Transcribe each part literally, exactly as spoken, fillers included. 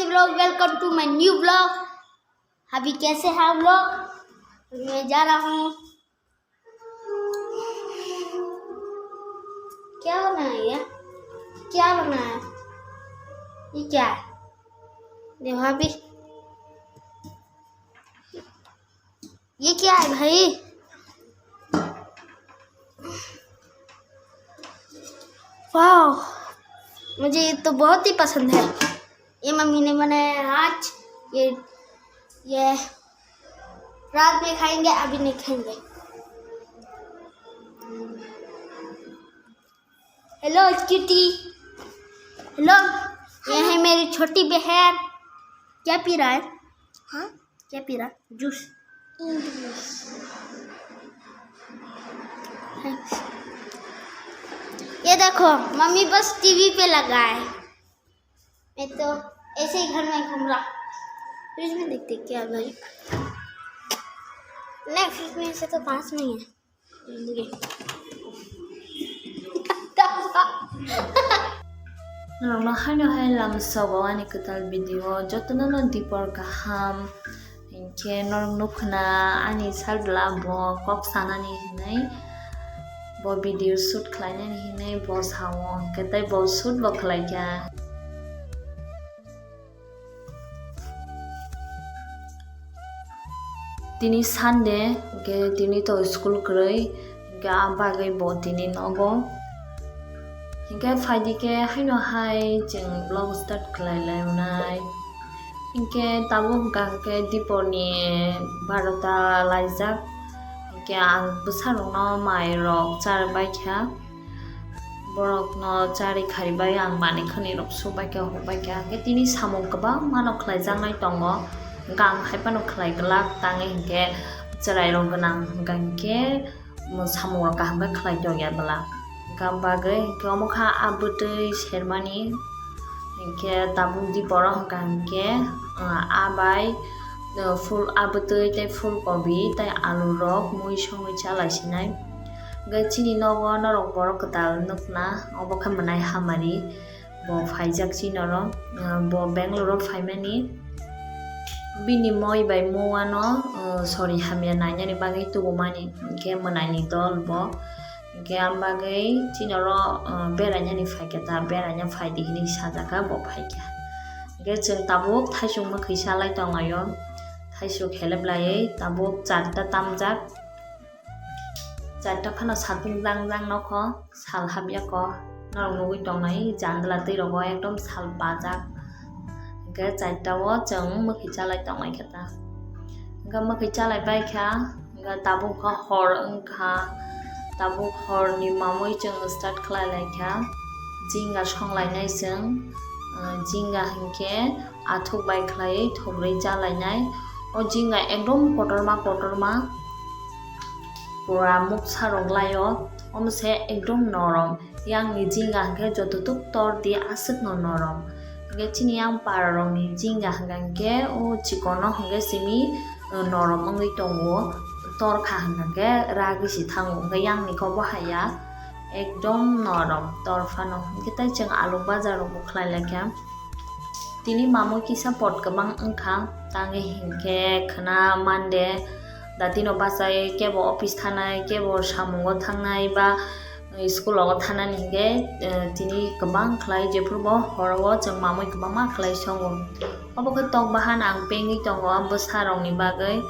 Vlog, welcome to my new vlog। अभी कैसे है आप लोग? अभी मैं जा रहा हूँ। क्या बनाया यार? क्या बनाया? ये क्या है? देखो अभी। ये क्या है भाई? वाह, मुझे ये तो बहुत ही पसंद है। ये मम्मी ने बनाया है आज। ये, ये रात में खाएंगे, अभी नहीं खाएंगे। Hello cutie. हेलो, ये है मेरी छोटी बहन। क्या पी रहा है? हाँ? क्या पी रहा? जूस। ये देखो, मम्मी बस टीवी पे लगा है। मैं तो ऐसे ही घर में घूम रहा। फ्रिज में देखते क्या भाई। नहीं, फ्रिज में से तो पास में ही है। Norokno haino hai lamsogo ani kwtal video, jotono no dipor kaham. Hinkhe norok nukha na ani sajla bo kok sanani hinwi, bo video shoot khlainani hinwi bo sao, hinkhe tei bo shoot bo khlaikha. Tini Sunday, hinkhe tini to school kwrwi, hinkhe a bagwi bo tini nogo. Hinkhe phaidi khe haino hai chwng vlog start khlai lai nai. Hinkhe tabuk hwnkha hinkhe diporni barota laijak. Hinkhe ang bwsarokno mairok charbaikha. Borokno chari kharibai ang manwi khwnwi rok subaikha, hubaikha. Hinkhe tini samung kwbangmano khlaijaknai tongo. Hinkhe ang hai phano khlai glak tangwi hinkhe chwrairok gwnang hwnkha hinkhe samung rok kaham khe khlai tongya bwla. Hinkhe bagwi hinkhe omo kha a bwtwi sermani. Hinkhe tabuk diporo hwnkha hinkhe, ah, a bai, ah, full a bwtwi tei full kobi tei alu rok mui songwi chalai sinai. Hinkhe chini nogo norok borok kwtal nukna, obo khe mwnai hamari. Bo phaijak chini oro, ah, bo Bangalore o phaimani. Bini moi bai muwano, ah, sori hamya nainani bagwi tubumani, hinkhe mwnaini dol bo. Hinkhe ang bagwi chini oro, ah, berainani phaikha ta, beraina phaidi hinwi sajakha, bo phaikha. Hinkhe chwng tabuk thaisuk mwkhwi salai tonglaio, thaisuk helep laiwi tabuk charta tamjak. Charta phano satung jang jang nokho, sal hapyakho, norok nugwi tongnai jandla twi rogo ekdom sal bajak. Hinkhe charta o chwng mwkhwi chalai tongnai khe ta. Hinkhe mwkhwi chalai bai kha, hinkhe tabuk kha hor wngkha, tabuk horni mamwi chwng start khlai lai kha. Jinga song lainai chwng, ah, jinga hinkhe athuk bai khlaiwi thubrwi chalainai. O jinga ekdom kotorma kotorma. Pura muksa rok laio, omo se ekdom norom. Yang ni jinga hwnkhe jototuk tor di aswk no norom. Hwnkhe chini yang para rok ni jinga hwnkha hwnkhe o chikon no hwnkhe simi, uh, norom wngwi tongo. Tor kha hwnkha hwnkhe ragwi si thango. Hwnkhe yang ni kok bo haya ekdom norom tor phano. Hwnkhe tai chwng alu bajar rok bo khlai lai kha. Tini mamwi kisa pot kwbang wngkha, tangwi hinkhe khwna Monday datino bachai kebo office thanai, kebo samungo thangnai ba school o thanani hinkhe, eh, tini kwbang khlai, jephuru bo horo o chwng mamwi kwbangma khlai songo. Obo khe tok bahan ang pengwi tongo bwsa rokni bagwi,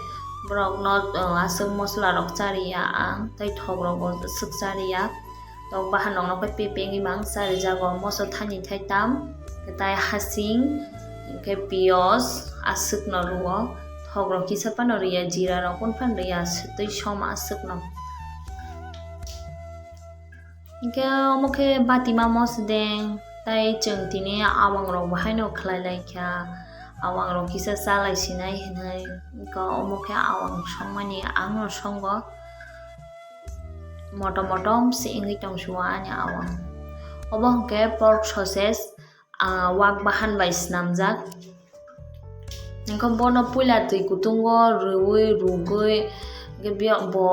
borokno, eh, aswk mosola rok chariya ang tei thok rok bo swk chariya. Tok bahan rokno khe pepengwi mang charijago, moso thani thai tam, tei hasing, hinkhe piyaj, aswkno rwo, thok rok kisa phano rwya, jira rok phano rwya, tei som aswkno. Hinkhe omo khe batima mosodeng, tei chwng tini awang rok bo haino khlai lai kha, awang rok kisa chalai sinai hinwi, hinkhe omo khe awang songmani ang no songo. Motom motom se wngwi tong sio ani awang. Obo hwnkhe pork sauces, ah, wak bahan bai swnamjak. Hwnkhe bono puila twi kutungo rwui rugui, hwnkhe bo,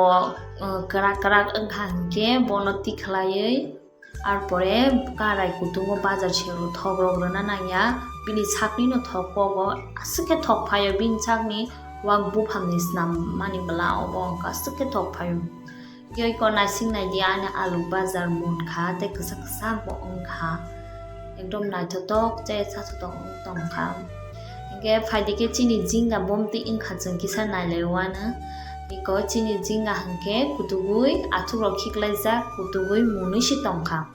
ah, kwrak kwrak wngkha hwnkhe bono tikhlaiwi Arpore karai kutungo bazar sero thok rok rwna nangya, bini sakni no thok kogo, aswk khe thok phaio bini sakni wak buphang ni snam mani bwla obo wngkha aswk khe thok phaio. Yoi ko naising nai di ani alu bazar mun kha tei kwsa kwsa bo wng kha, ekdom naithotok tei sathotok wng tong kha. Hinkhe phaidi khe chini jinga bomtwi wngkha, chwng kisa nailai uanw. Iko chini jinga hinkhe kutugwi achukrok khiklaijak, kutugwi munwi se tongkha.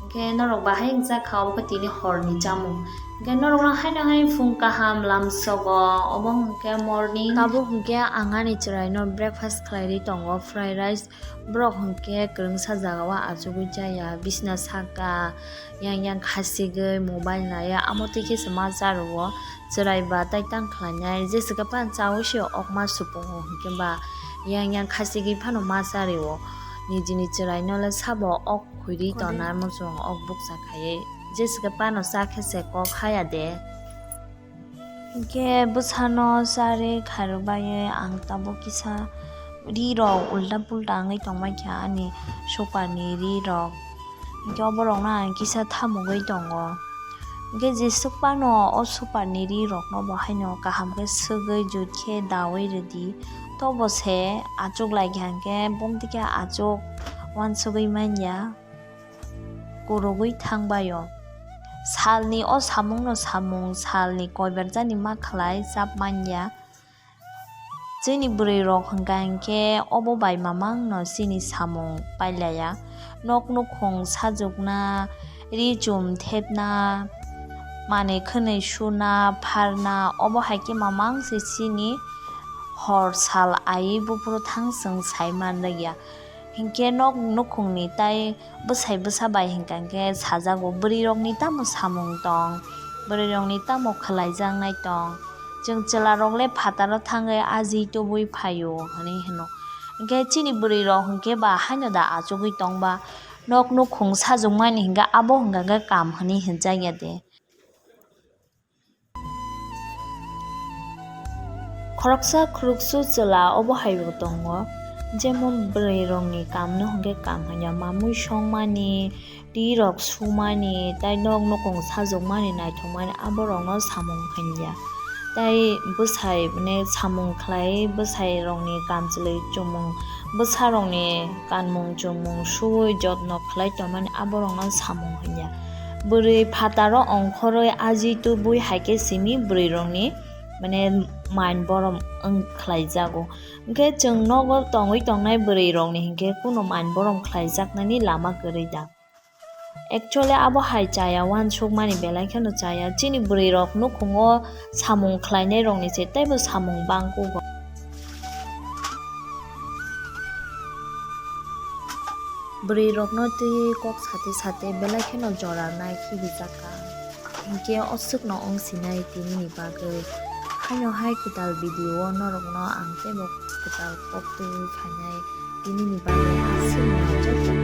Hinkhe norok bahai wngjak kha, obo khe tini horni chamung. Hinkhe norokno haino hai phung kaham lamsogo, obo hinkhe morning. Tabuk hinkhe ang ani chwraino breakfast khlairwi tongo, fried rice. Borok hinkhe kwrwngsa jagao achugwi chaya, bisna saka, yang yang khasigwi mobile naya, amo twi khe se ma charwo. Chwrai ba tai tang khlainai, jesa khe phano chaui se okma supungo hinkhe ba yang yang khasigwi phano ma chario. Nijini chwraino le sabo ok khuirwi tonai muchung ok bukcha khaiwi, jesa khe phano cha khe se kok haya de. Hinkhe bwsano charwi khairwbaiwi ang tabuk kisa ri rok ulta pulta wngwi tongbaikha ani super ni ri rok. Hinkhe oborokno ang kisa thamugwi tongo. Hinkhe jeswk phano o super ni ri rokno bo haino kaham khe swgwi jut khe daui rwdi. Tobo se achuk laikha hinkhe bomtwi khe achuk uansugwi manya. Kurugwi thangbaio. Salni o samungno samung salni koibarjani ma khlai chap manya. Chini bwrwirok hwnkha hinkhe obo bai mamangno chini samung pailaya. Nok nukhung sajwkna, ri chum thepna, manwi khwnwi suna, pharna, obo hai khe mamang se chini hor sal aiwi buphuru thang chwng sai manliya. Hinkhe nok nukhungni tai bwsai bwsa bai hinkha khe sajago, bwrwirokni tamo samung tong, bwrwirokni tamo khlaijaknai tong, chwng chwlarok le phataro thangwi ajwi tubui phaio hinwi hino. Hinkhe chini bwrwirok hinkhe ba haino da achugwi tongba, nok nukhung sajwkmani hinkhe abo hinkha khe kam hinwi hinjakya de. Khoroksa khoroksu chwla obo hai bo tongo, jemon bwrwi rokni kam no hwnkhe kam hanya, mamui songmani, twi rok sumani, tai nok nukhung sajwkmani, naithokmani, aborokno samung hanya. Tai bwsai, mane, samung khlai bwsai rokni kamchwlwi chumung, bwsa rokni kanmung chumung suwi jotno khlai tongmani, aborokno samung hanya. Bwrwi phataro ongkhorwi ajwi tubui hai khe simi bwrwi rokni, mane, main borom wng khlai jago. Hinkhe chwng nogo tongwi tongnai bwrwi rokni hinkhe kuno main borom khlai jaknani lama kwrwi da. Actually abo hai chaya, uansukmani belai kheno chaya. Chini bwrwi rok nukhungo samung khlainai rokni se teibo samung bangkugo. Bwrwi rokno twi kok sate sate belai kheno jora nai khibijakha. Hinkhe o swkno wng sinai tinini bagwi. Haino hai kwtal video o norokno ang teibo kwtal kok twiwi phainai tinini bagwi aswkno joto.